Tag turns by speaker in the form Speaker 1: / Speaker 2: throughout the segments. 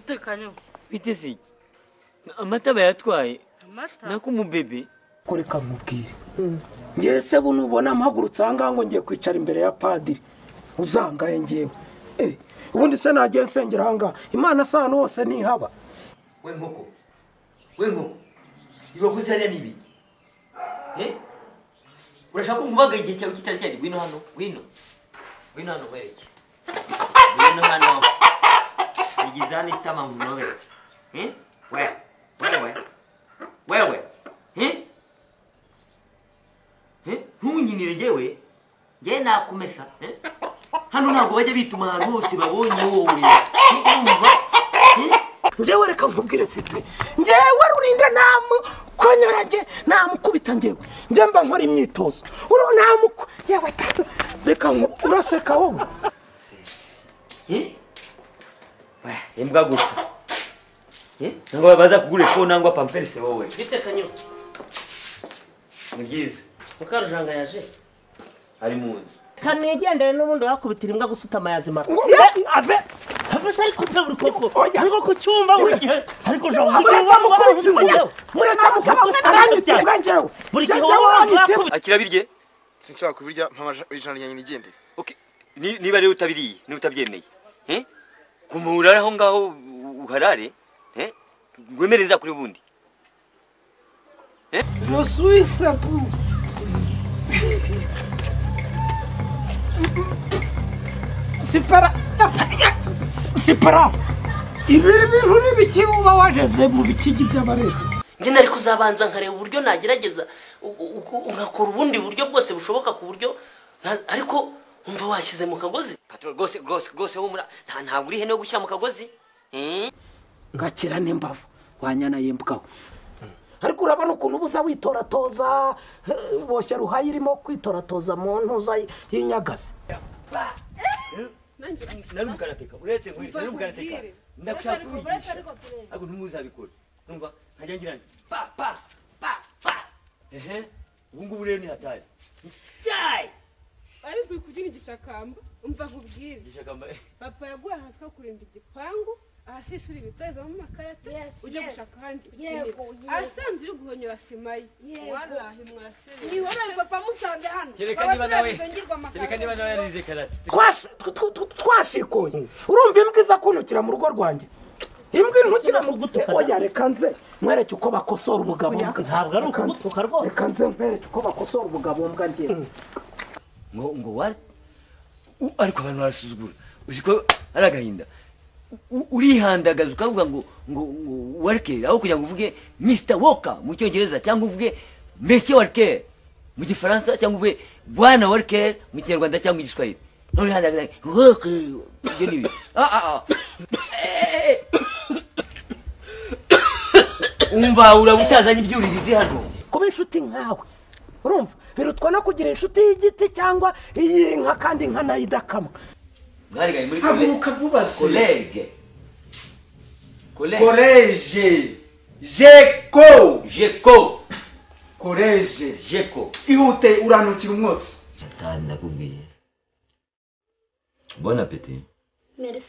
Speaker 1: Bitekanye.
Speaker 2: Bitese iki? Amata bayatwaye.
Speaker 1: Amata.
Speaker 2: Nako umubebe.
Speaker 3: Koreka mubwire. Ngiye se buno ubona mpagurutse aha ngo ngiye kwicara imbere ya padiri. Uzangaye ngiyewe. Ubundi se nagiye nsengera aha ngaha. Imana sa hano hose ntihaba.
Speaker 2: We nkoko. We nkoko. Ibakoze hariya ni ibiki? Urashaka ko nkubaga igihe cyawe kitari cyari? Ngwino hano, ngwino. Ngwino hano nkwereke. Ngwino hano. Igizani itama nkunobe. We. Wewe. Wewe. Ntunyinire njyewe. Njye nakumesa. Hano ntabwo bajya bituma ahantu hose babonye wowe. Urumva?
Speaker 3: Njyewe reka nkubwire sipe. Njyewe Rurinda namukonyora nge namukubita njyewe. Njye mba nkora imyitozo. Uro namuko yewe tata. Reka uraseka wowe.
Speaker 2: Imbwa gusa. Nangwa baza kugura ko nangwa pampers wowe.
Speaker 4: Bitekanye.
Speaker 2: Ni byiza.
Speaker 4: Mukarujanga yaje.
Speaker 2: Ari mu nzu.
Speaker 4: Kanigendere n'ubundi wakubitira imbwa gusutama yazimara. Ave ave sari kupe buri koko. Ariko ku cyumba buri gihe ariko
Speaker 3: muracamukubita.
Speaker 4: Buri gihe wowe
Speaker 2: akira birye.
Speaker 5: Sinshaka kubirya mpama ijana ryanjye nigendere.
Speaker 2: Okay. Niba rero utabiriye, niba utabyemeye. Kumura aho ngaho uharare, ngwemereza kuri bundi.
Speaker 3: Je suis sapu. Sipara Sipara. Ibi bintu nibiki uba wageze mu bikigi by'abarebe.
Speaker 4: Nge nari kuzabanza nkareba uburyo nagerageza ngakora ubundi buryo bwose bushoboka ku buryo ariko umva washyize mu kagozi.
Speaker 2: Patrol gose gose gose humura ntabwo uri hene yo gushyira mu kagozi.
Speaker 3: Ngakira n'imbavu wanyana yimbwaho. Ariko urabona ukuntu ubuza witoratoza boshye ruhayi irimo kwitoratoza mu ntuza y'inyagazi.
Speaker 2: Nari mukarateka uretse nkuri nari mukarateka ndakushaka kubigisha ariko ntimuzabikore. Numva nkajya ngira nti pa pa pa pa. Ubu ngubu rero ni hatari. Jai!
Speaker 6: Ariko uri kubyina igishakamba umva nkubwire.
Speaker 2: Igishakamba.
Speaker 6: Papa yaguye hasi ko kurinda igipangu ahasishura ibitoza mu makarata ujye gushaka ahandi ukinira. Asanzwe uri guhonyora sima ye. Wallahi mwasere.
Speaker 7: Ni wowe papa musanze hano.
Speaker 2: Kereka niba nawe. Kereka niba nawe yarize karate.
Speaker 3: Twashikoye. Urumva imbwa iza kuntukira mu rugo rwanjye. Imbwa intukira mu gute? Oya reka nze mwereke uko bakosora umugabo mbwa.
Speaker 4: Ntabwo ari ukugutuka rwose.
Speaker 3: Reka nze mwereke uko bakosora umugabo mbwa ngiye.
Speaker 2: Ngo wa ariko abantu barasuzugura. Uzi ko ari agahinda. Urihandagaza ukavuga ngo ngo Walker aho kugira ngo uvuge Mr Walker mu Cyongereza cyangwa uvuge Monsieur Walker mu Gifaransa cyangwa uvuge Bwana Walker mu Kinyarwanda cyangwa Igiswahili. None urihandagaza Walker ibyo ni ibi. Umva urabutazanye ibyuririzi hano.
Speaker 3: Kuba inshuti nkawe. Urumva birutwa no kugira inshuti y'igiti cyangwa iy'inka kandi inka nayo idakamwa.
Speaker 2: Mwarigaye muri
Speaker 8: haguruka vuba se.
Speaker 2: Collègue. Collège.
Speaker 8: Collège. Jeko.
Speaker 2: Jeko.
Speaker 8: Collège.
Speaker 2: Jeko.
Speaker 8: Ihute uranukira umwotsi.
Speaker 2: Satani nakubwiye. Bon appétit.
Speaker 7: Merci.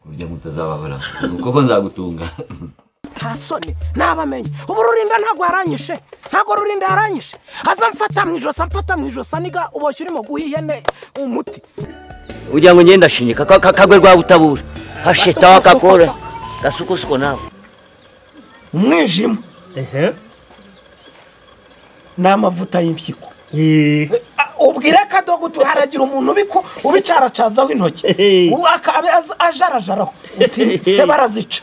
Speaker 2: Kurya mutazababara. Kuko nzagutunga.
Speaker 3: Hasoni nabamenye ubu Rurinda ntabwo yaranyishe ntabwo Rurinda yaranyishe aza mfata mu ijosi amfata mu ijosi aniga uboshye urimo guha ihene umuti
Speaker 2: ugira ngo ngenda shinyika kagwe rwa butabura hasheta kakora gasukusuko nawe
Speaker 3: umwijima n'amavuta y'impyiko ubwire kadogo tuharagira umuntu ubiko ubicaracazaho intoki ajarajaraho uti se barazica.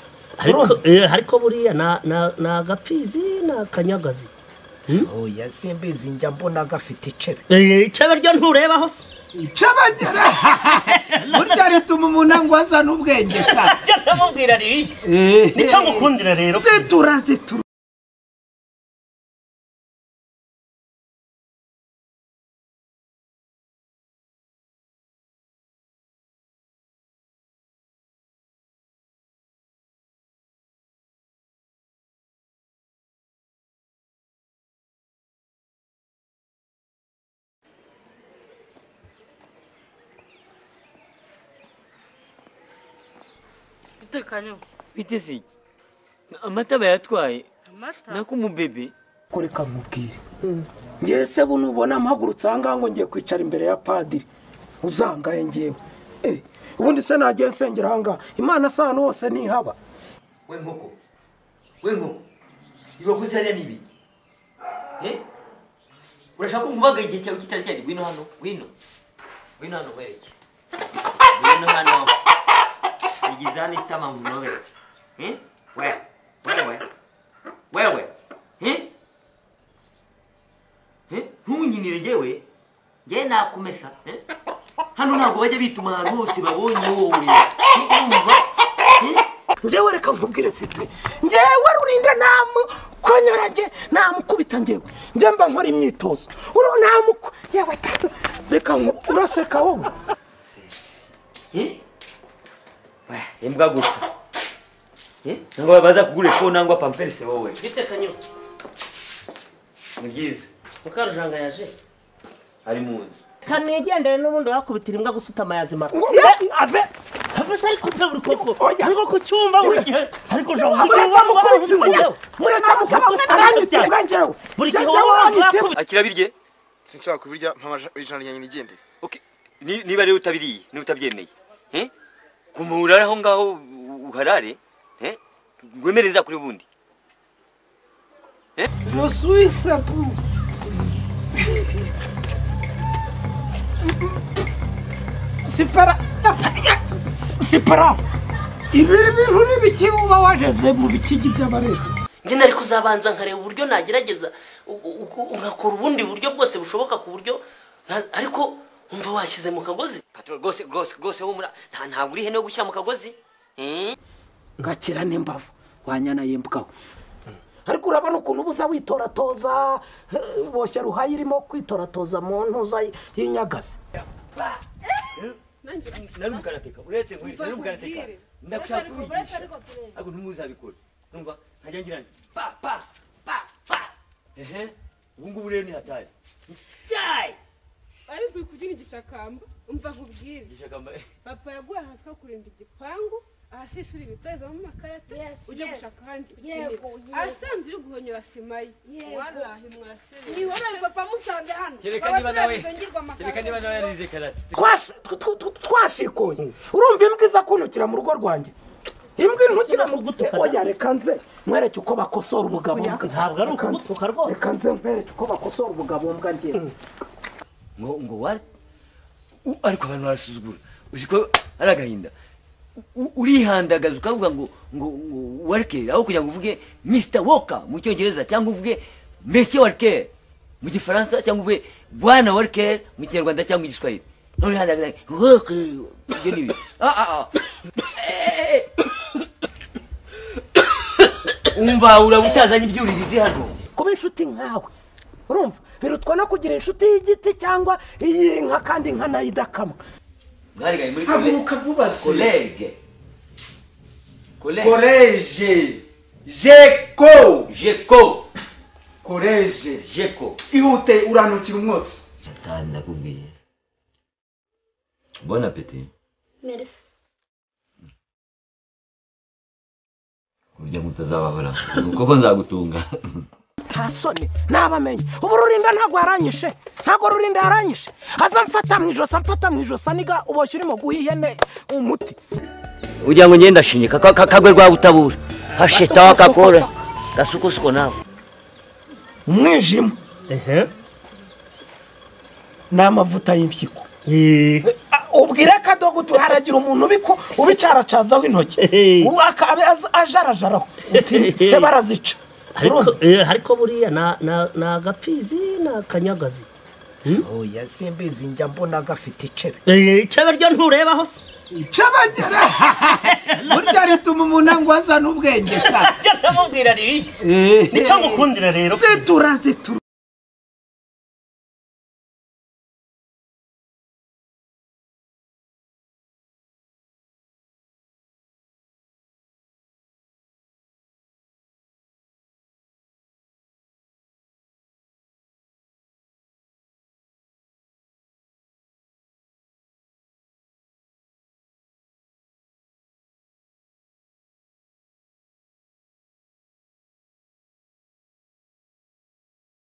Speaker 4: Ariko buriya na gapfizi na kanyagazi.
Speaker 3: Oya simbizi njya mbona gafite icebe.
Speaker 4: Icebe ryo nturebaho se.
Speaker 8: Icebe burya rituma umuntu ngo azane ubwenge sha.
Speaker 4: Ndamubwira ribiki. Nico ngukundira rero.
Speaker 3: Zitura zitura.
Speaker 7: Bite kanyo.
Speaker 2: Bite siki. Amata bayatwaye.
Speaker 7: Amata.
Speaker 2: Nako umubebe.
Speaker 3: Koreka mubwire. Ngiye se buno ubona mpagurutse aha ngo ngiye kwicara imbere ya padiri. Uzangaye ngiyewe. Ubundi se nagiye nsengera aha ngaha. Imana sa ahantu hose ntihaba.
Speaker 2: We nkoko. We nkoko. Ibakoze hariya ni ibiki? Urashaka ko nkubaga igihe cyawe kitari cyari? Ngwino hano, ngwino. Ngwino hano nkwereke. Ngwino hano. Igizani itama nkunobe. We. Wewe. Wewe. Ntunyinire jewe. Je nakumesa. Hano ntabwo bajya bituma ahantu hose babonye wowe. Urumva?
Speaker 3: Njyewe reka nkubwire sipe. Njyewe Rurinda namukonyora nge namukubita njyewe. Njye mba nkora imyitozo. Namuko yewe reka uraseka wowe.
Speaker 2: Imbwa gusa. Ngo baza kugure ko nangwa pampers wowe.
Speaker 4: Bite kanyo.
Speaker 2: Ni byiza.
Speaker 4: Mukarujanga yaje.
Speaker 2: Ari mu nzu.
Speaker 4: Kanigendere n'ubundi wakubitira imbwa gusutama yazimara. Ave Ave ariko buri koko. Ariko ku cyumba buri gihe. Ariko
Speaker 2: akira birye.
Speaker 5: Sinshaka kubirya mpa ijana ryanjye nigendere.
Speaker 2: Okay. Niba rero utabiriye, niba utabyemeye. Kumura aho ngaho uharare, ngwemere nza kuri bundi.
Speaker 3: Je suis sapou. Sipara. Ibiri bintu nibiki uba wajeze mu bikigi by'abareba.
Speaker 4: Nge nari kuzabanza nkareba uburyo nagerageza nkakora ubundi buryo bwose bushoboka ku buryo ariko umva washyize mu kagozi.
Speaker 2: Patron rwose rwose rwose humura ntabwo uri hene yo gushyira mu kagozi.
Speaker 3: Ngakira n'imbavu wanyana yimbwaho. Ariko urabona ukuntu ubuza witoratoza boshye ruhayi irimo kwitoratoza mu ntuza y'inyagazi.
Speaker 2: Nari umukarateka uretse nkuri nari umukarateka ndakushaka kubigisha ariko ntimuzabikore numva nkajya ngira nti pa pa pa pa ubu ngubu rero ni hatari cyai
Speaker 6: ariko uri kubyina igishakamba umva nkubwire
Speaker 2: igishakamba
Speaker 6: papa yaguye hasi ko kurinda igipangu ahasishura ibitezamo amakarate ujye gushaka ahandi ukinira asanze uri guhonyora sima ye wallahi mwasere
Speaker 7: ni wowe papa musanze hano
Speaker 2: kereka niba nawe kereka niba nawe yarize karate
Speaker 3: twashikoye urumva imbwa iza kuntukira mu rugo rwanjye imbwa intukira mu gutuka oya reka nze nkwereke uko bakosora ubugabo mbwa
Speaker 4: ntabwo ari ukugutuka rwose
Speaker 3: reka nze nkwereke uko bakosora ubugabo mbwa ngiye
Speaker 2: ngo ngo ariko abantu barasuzugura uzi ko ari agahinda urihandagaza ukavuga ngo ngo Walker aho kugira ngo uvuge Mr Walker mu cyongereza cyangwa uvuge Monsieur Walker mu gifaransa cyangwa uvuge Bwana Walker mu kinyarwanda cyangwa igiswahili none urihandagaza Walker ibyo ni umva urabutazanye ibyuririzi hano
Speaker 3: kuba inshuti nkawe urumva birutwa no kugira inshuti y'igiti cyangwa iy'inka kandi inka nayo idakamwa
Speaker 2: mwarigaye muri
Speaker 8: haguruka vuba se
Speaker 2: collègue
Speaker 8: collège jeko
Speaker 2: jeko
Speaker 8: collège
Speaker 2: jeko
Speaker 8: ihute uranukira umwotsi
Speaker 2: satani ndakubwiye bon appétit
Speaker 7: merci
Speaker 2: urya mutazababara kuko nzagutunga
Speaker 3: nta soni nabamenye ubu Rurinda ntabwo yaranyishe ntabwo Rurinda yaranyishe aza mfata mu ijosi amfata mu ijosi aniga uboshye urimo guha ihene umuti
Speaker 2: ugira ngo ngende ashinyika kagwe rwa butabura hasheta wakakora gasukusuko nawe
Speaker 3: umwijima n'amavuta y'impyiko ubwire akadogo tuharagira umuntu ubiko ubicaracazaho intoki ajarajaraho uti se barazica
Speaker 4: ariko buriya na agapfizi na akanyagazi
Speaker 3: oya simbizi njya mbona gafite icebe
Speaker 4: icebe ryo nturebaho se
Speaker 8: icebagera burya rituma umuntu ngo azane ubwenge
Speaker 4: ndamubwira ni iki nicyo ngukundira rero
Speaker 3: zitura zitura